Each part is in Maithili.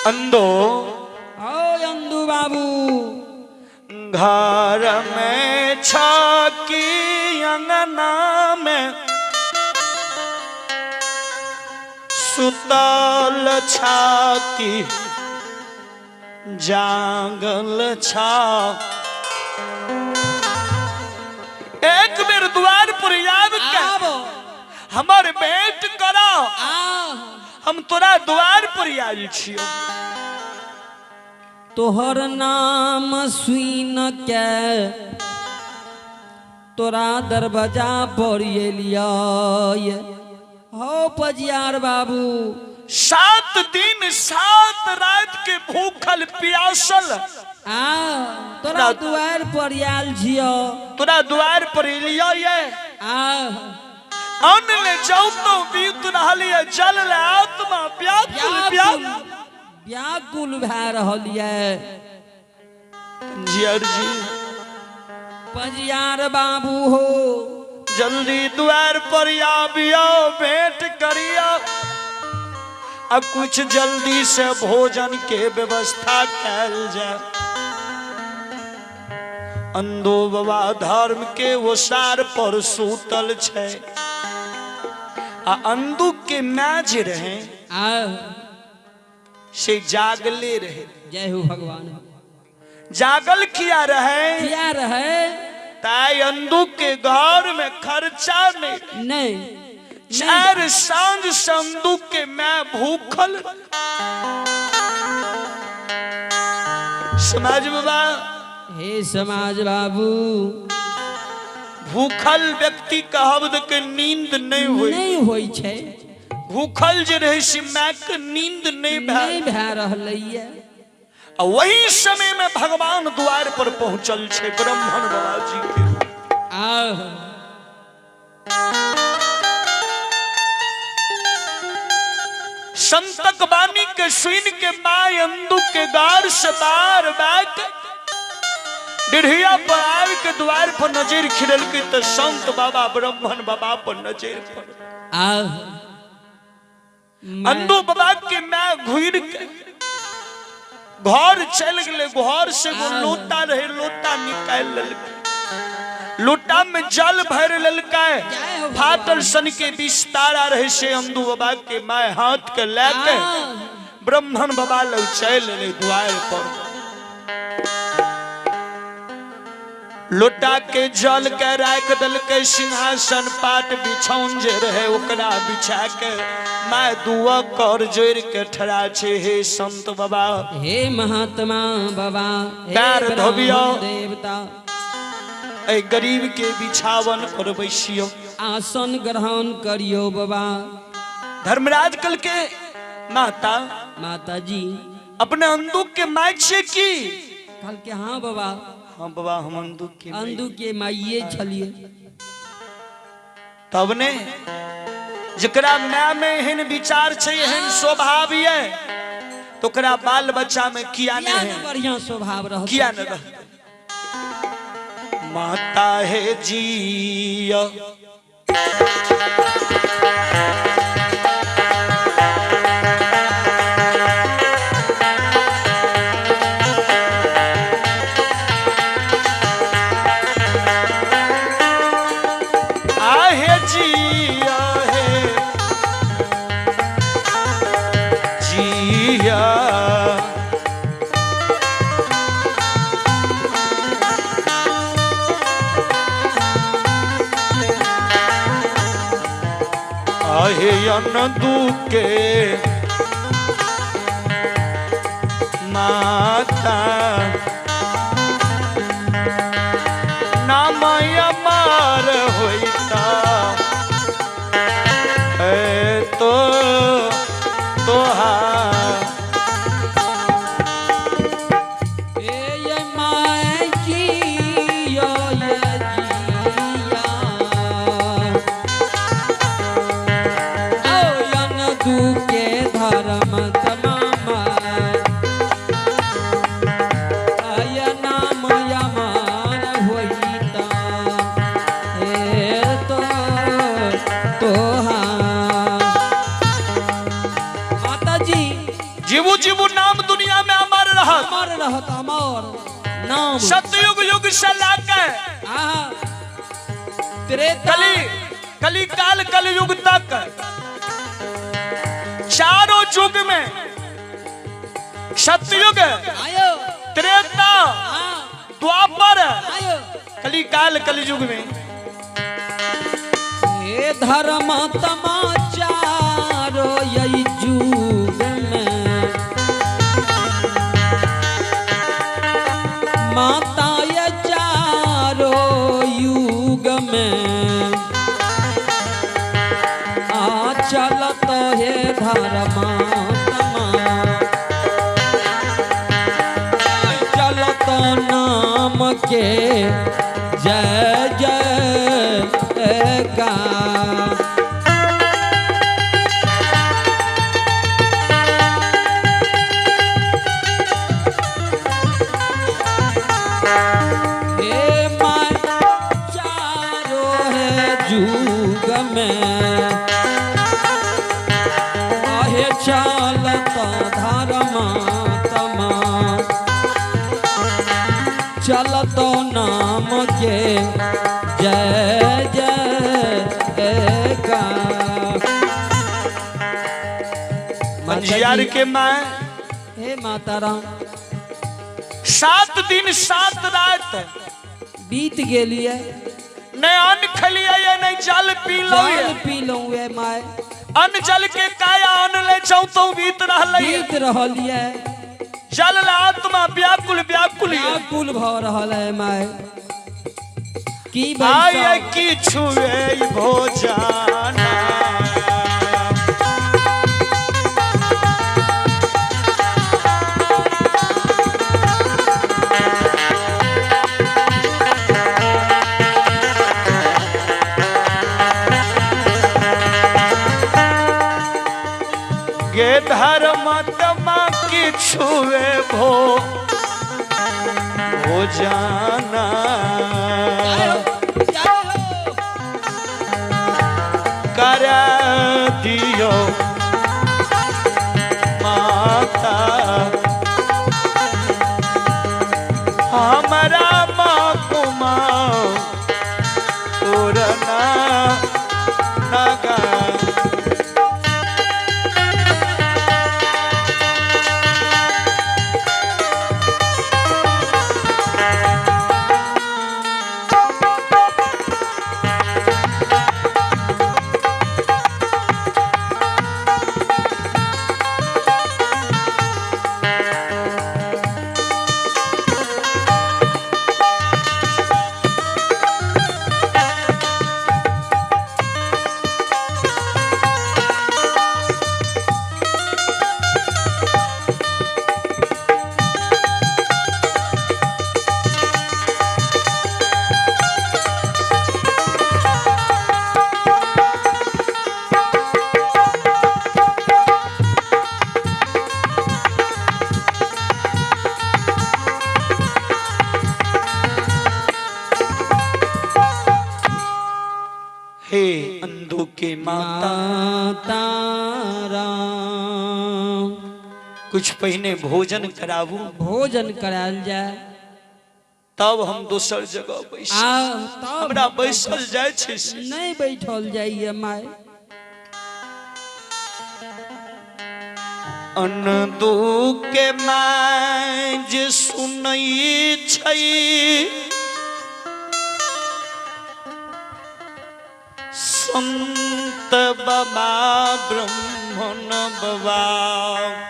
अंदो ओ अंदू बाबू घर में छाकी अंगना में सुतल छाकी जागल छा। एक बेर द्वार पर आब के आबो हमर भेंट करा, आ हम तोरा द्वार पर आयल छियो। तोहर नाम सुन के तोरा दरवाजा पर एलियै हो पजियार बाबू। 7 दिन 7 रात के भूखल प्यासल आ तोरा द्वार पर आयल छियो, तोरा द्वार पर एलियै ये। आ अन्न ले जाऊ तो बीत रहल ये, जल ले आत्मा व्याकुल व्याकुल व्याकुल भए रहल ये। पंजियार जी, पंजियार बाबू हो, जल्दी द्वार पर आबियो, भेंट करियो, अब कुछ जल्दी से भोजन के व्यवस्था कैल जाए। अंधो बाबा धर्म के ओसार पर सूतल छै आ अंदू के माय जे रहे आ से जागले रहे। जय हो भगवान। जागल किया रहे? किया रहे? ताई अंदू के घर में खर्चा नहीं, नहीं। 4 सांझ से अंदू के मैं भूखल। समाज बाबा, हे समाज बाबू, भूखल व्यक्ति कहब के नींद नहीं होई, नहीं होई छै। भूखल जे रहे से my के नींद नहीं भए नहीं भए रहलैया। आ वही समय में भगवान द्वार पर पहुंचल छै ब्राह्मण बाबा जी के। आह संतक वाणी के सुन के my अंदू के गार से बार बैक डिढ़िया पर आबि के द्वार पर नजर खिरलकै तऽ संत बाबा ब्राह्मण बाबा पर नजर पड़ल। आह अंदू बाबा के my घुरि के घर चलि गेलै। घर से एगो लोटा रहे, लोटा निकालि लेलकै, लोटा में जल भरि लेलकै, फाटल सन के बिस्तारा रहे से अंदू बाबा के my हाथ के लए के ब्राह्मण बाबा लग चलि एलै द्वार पर। लोटा के जल के राखि देलकै, सिंहासन पाट बिछौन जे रहे ओकरा बिछा के my दुआ कर जोड़ि के ठड़ा छै। हे संत बाबा, हे महात्मा बाबा, हे पैर धोबियौ, देवता, एहि गरीब के बिछावन पर बैसियौ, आसन ग्रहण करियौ बाबा। धर्मराज कल के माता, माता जी अपने अंदू के my छियै की? कहल के हाँ बाबा। हाँ बाबा, हम अंदू के अंदू के माइये छलिए। तब ने जकरा my में एहन विचार छै, एहन स्वभाव ये, तो ओकरा बाल बच्चा में किया किया नहीं ने बढ़िया स्वभाव रहत, किया न रहत। माता है जिया आहे जिया हे जिया आहे अनदू के माता नाम अमर होइता ए तो तोहार। ए ये my जियो ये जिया ओ अनदू के धर्म तमाम। नाम दुनिया में अमर रहत। अमर रहत, अमर नाम। सतयुग युग से लाके आहा त्रेता कली कली काल कलयुग तक चारों युग में सतयुग, आयो, त्रेता, हाँ, द्वापर, आयो, कली काल कलयुग में। हे धर्म तमाचारो यही युग में माता ये चारो युग में आ चलत हे धर्म तमा चलत नाम के जय जय का। हे माँ चारो है जुग में आहे चलत धर्म तमा चलत नाम के जय जय का। मंजियार के माँ हे माता राम, 7 दिन 7 रात बीत गेलिए, नहीं अन्न खलिए नहीं जल पी लो, जल पी लूं वे my, अन्न जल के काया अन्न ले जाऊं तो बीत रहल, बीत रहल ये, जल ला आत्मा व्याकुल व्याकुल ये। व्याकुल भ रहल है my. की आय भाई की छुए भोजना गे धर्मात्मा की छुए भो भोजना कर दियो माता हमारा माँ कुमा पूरना नगा। हे अंधों के माता माता राम, कुछ पहिने भोजन कराबू, भोजन करायल जाए तब हम दोसर जगह बैस, आ तब हमरा बैसल जाय छै से। नहीं बैठल जाइए my. अनदू के my जे सुनै छै संत बाबा ब्राह्मण बाबा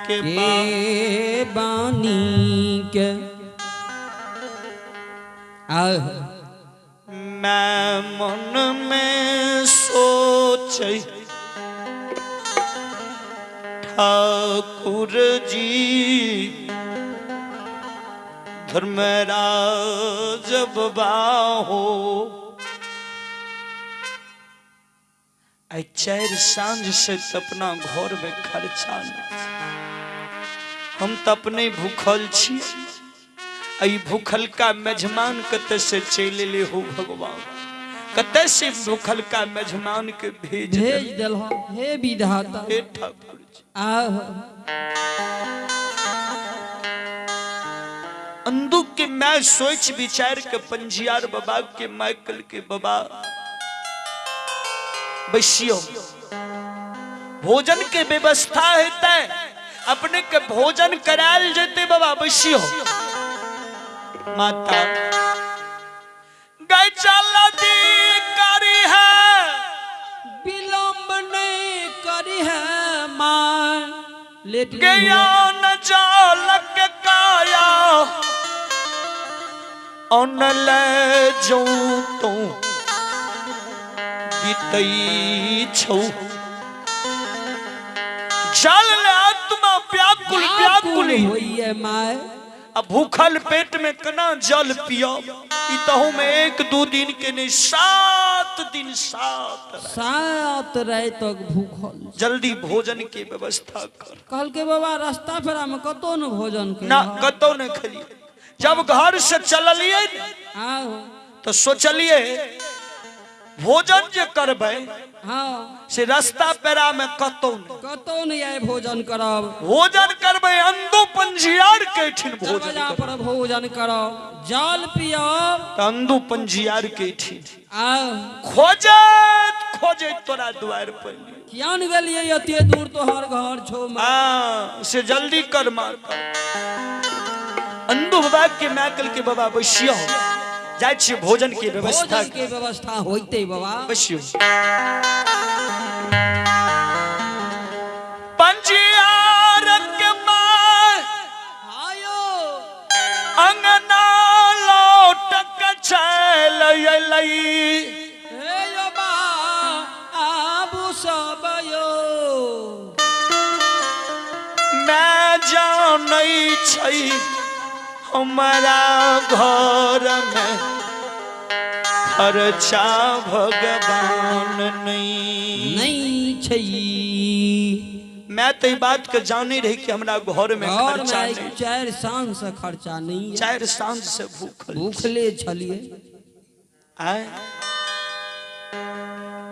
के के बानी के आह मैं मन में सोच ठाकुर जी धर्मराज बाबा हो। आई 4 साँझ से अपना घर में खर्चा नहीं, हम तो अपने भूखल छी, आई भूखल का मेजमान कत से चल ले हो भगवान, कत से भूखल का मेजमान के भेज भेज दिल हे विधाता हे ठाकुर जी। आह अंदू के मैं सोच विचार के पंजियार बाबा के माइकल के बाबा बैसियो, भोजन के व्यवस्था हेतै, अपने के भोजन करायल जेते बाबा बैसियो। माता गई चल दी करी है, विलंब नहीं करी है माँ, लेट नहीं गया हुआ। न जालक काया अन ले जो तो बीतई छौ। जल ले आत्मा व्याकुल व्याकुल होइए माय। अब भूखल पेट में कना जल पियो, ई तहु में 1-2 दिन के नहीं, 7 दिन 7 रात। 7 रात तक भूखल। जल्दी भोजन के व्यवस्था कर। कहल के बाबा रास्ता फेरा में कतो न भोजन के ना कतो न खलिए। जब घर से चललिए न, तो सोचलिए भोजन जे करबै हाँ से रास्ता पेरा में कतो न, कतो नहीं आए भोजन करब। भोजन करबै अंदो पंजियार के ठिन भोजन दरवाजा करब। पर भोजन करब, जल पियब। त अंदो पंजियार के ठिन आ खोजैत खोजैत तोरा द्वार पर लियो। किया न गेलिए एते दूर तोहर घर छो माँ। हाँ, से जल्दी कर माँ कर। अंदो बाबा के मैकल के बाबा बैसियो, जाइ छी भोजन के व्यवस्था। भोजन के व्यवस्था होइते बाबा बैसियो। पंजियार के माँ आयो अंगना लौटक चल अयलै। हे यो बा आबू सब यो। मैं जानै छै हमारा घर में खर्चा भगवान नहीं नहीं छै। मैं तो ई बात के जाने रही कि हमरा घर में घर खर्चा में नहीं। 4 साँझ से खर्चा नहीं है। 4 साँझ से भूखल भूखले छलिए। आए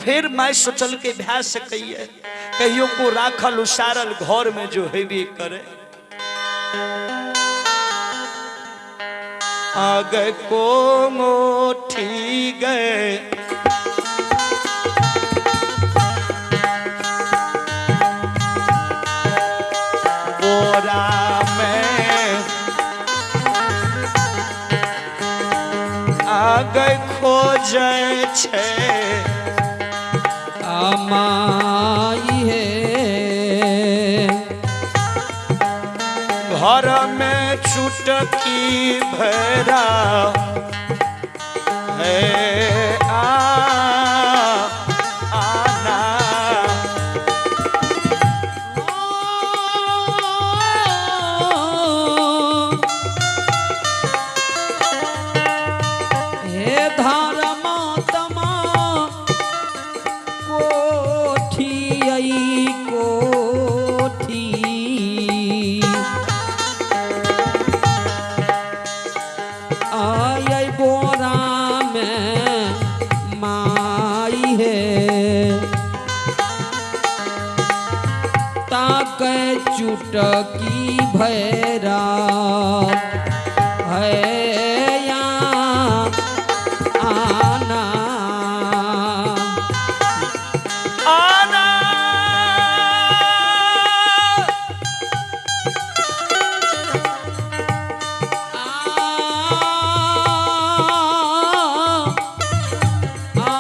फिर मैं सोचल के भै सकैए कहियो को राखल उसारल घर में जो हेबे करे। आगे को मोठी गए बोरा में, आगे खोजे छे अमाई है। घर में चुटकी भरा है आ आना। हे धर्मात्मा कोठी आई कोठी, आय बोरा में माई है। ताके चुटकी भैरा है या आना। आना आ आ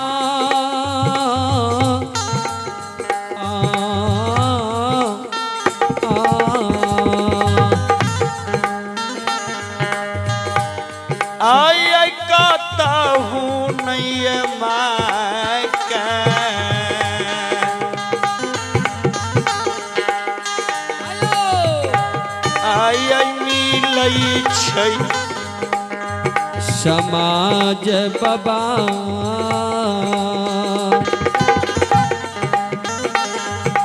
आ आई आई कहता हूँ नहीं माय के। आई आई मिलै छै समाज बाबा।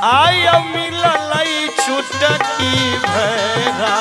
आई मिललै चुटकी भैरा